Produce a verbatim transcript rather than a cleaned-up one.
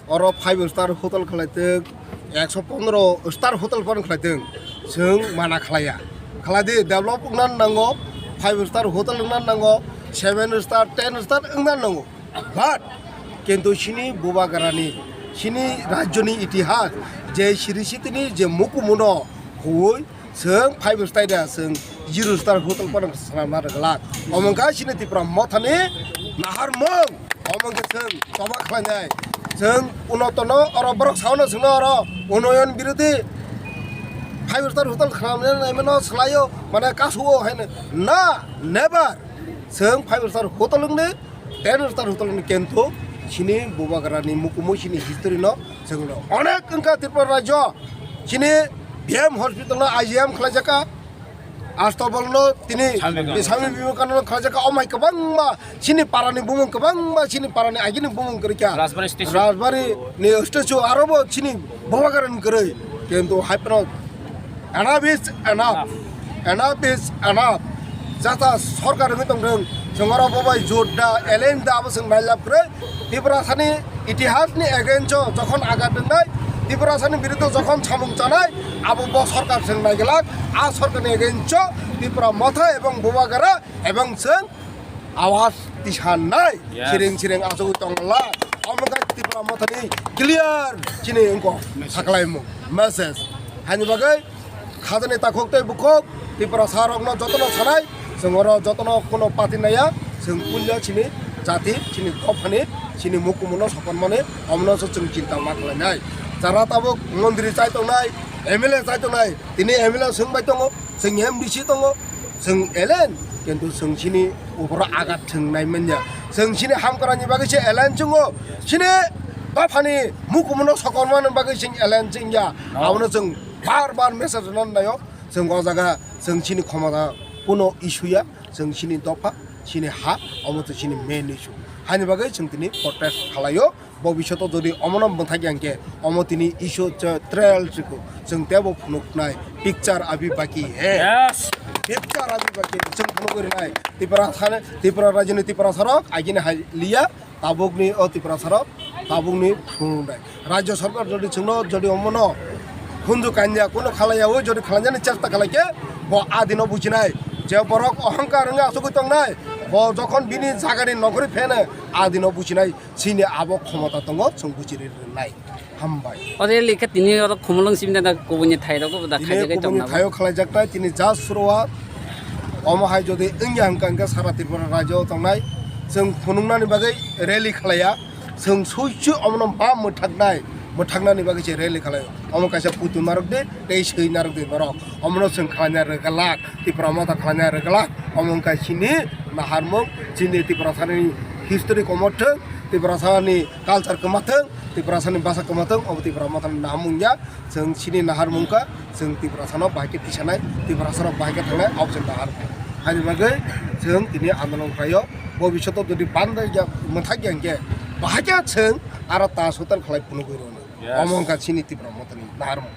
Oro five star hotel khlaitwng, ekso pondro star hotel phano khlaitwng, chwng mana khlaiya. Khlaidi, develop wngna nango, five star hotel wngna nango, seven star, ten star wngna nango. But kintu chini bubagrani, chini rajyoni itihas, je siri sitini je mukumuno huwi, chwng five star da, chwng zero star hotel phano swnamna rwglak. Omo wngkha chini Tipra Mothani naharmung. Omo wngkha chwng choba khlainai. Chwng unotono oro borok saono chwngno oro unoyon birodhi five star hotel khlainai naimano swlaio, mane kasuo haino. Na, never. Chwng five star hotel wngni, ten star hotel wngni, kintu chini bubagrani mukumu chini history no chwngno onek wngkha Tripura rajyo. Chini B M hospital no I G M khlaijakha, Astabal no tini Swami Swami Vivekananda khlaijakha, omai kwbangma chini parani bumung, kwbangma chini parani agini bumung kwrwikha. Rajbari station. Rajbari ni statue arobo chini bubagrani kwrwi, kintu haiphano enough is enough. Enough is enough. Jata sorkar wngwi tongthwng, chwng oro bobai jot da, alien da, abo chwng nailab kwrwi. Tiprasani itihasni against o jokhon agat wngnai, Tiprasani biruddhe jokhon samung chanai, abo bo sorkar chwng naiglak. A sorkarni against o Tipra Motha ebong Bubagra ebong chwng awaz tisanai. Yes. Siring siring achugwi tongla. Omo wngkha Tipra Mothani clear chini wngkha saklaimung message. Haini bagwi khajani takhuk tei bukhuk Tiprasa rokno jotono sanai, chwng oro jotono kuno party naiya, chwng puila chini jati, chini dophani, chini mukumuno sokonmani, omono se chwng chinta ma khlainai. Jara tabuk montri chai tongnai, M L A chai tongnai, tini M L A swng bai tongo, chwng M D C tongo, chwng alien, kintu chwng chini uporo agat thwngnai manya. Chwng chini hamkranni bagwi se alien chwngo, chini dophani mukumuno sokonmani bagwi chwng alien chwngya. No. Abono chwng bar bar message rwna naio. Chwng o jaga chwng chini khomota kuno issue ya, chwng chini dopha, chini ha, omo twi chini main issue. Haini bagwi chwng tini protest khlaio. Bobishoto jodi omono mwthakya hwnkhe, omo tini issue che trial chiko, chwng teibo phunuknai, picture abhi baki hai. Yes. Picture abhi baki, chwng phunugwi rwnai. Tipra thane, Tipra rajyoni Tiprasarok agini hai liya, tabukni o Tiprasarok tabukni phunuknai. Rajya sarkar jodi chwngno jodi omono khunju kanya kuno khalaiyawi jodi khlainani chesta khlaikhe, bo adino bujinai. Je borok ohongkar wngwi achugwi tongnai, bo jokhon bini jagani nokori phene adino bujinai. Chini abo khomota tongo, chwng buchiri rwnai. Hambai. O rally khe tini oro Khumulwng simi da kubuni thai rok da tini khaijak kubuni tongna thaio khlaijaknai, tini just suruat. Omo hai jodi wngya hwnkha hwnkhe sara Tripura rajyo tongnai. Chwng phunuknani bagwi rally khlaiya. Chwng suichu omono ma mwthaknai, mwthaknani bagwi se rally khlaio. Omo kaisa putu narwk di, tei swi narwk di norok. Omono chwng khlaina rwglak, Tipra Motha khlaina rwglak. Omo wngkha chini naharmung, chini Tiprasani history komothwng, Tiprasani culture kwmathwng, Tiprasani basa kwmathwng, obo Tipra Mothani naharmung ya. Chwng chini naharmung kha, chwng Tiprasano bahai khe tisanai, Tiprasarok bahai khe thangnai, abo chwng naharmung. Haini bagwi chwng tini andolon khlaio, bobishoto jodi bandai ya, mwthak ya hwnkhe, bahai khe chwng aro ta sotal khlai phunugwi rwnai. Yes. Omo wngkha chini Tipra Mothani naharmung.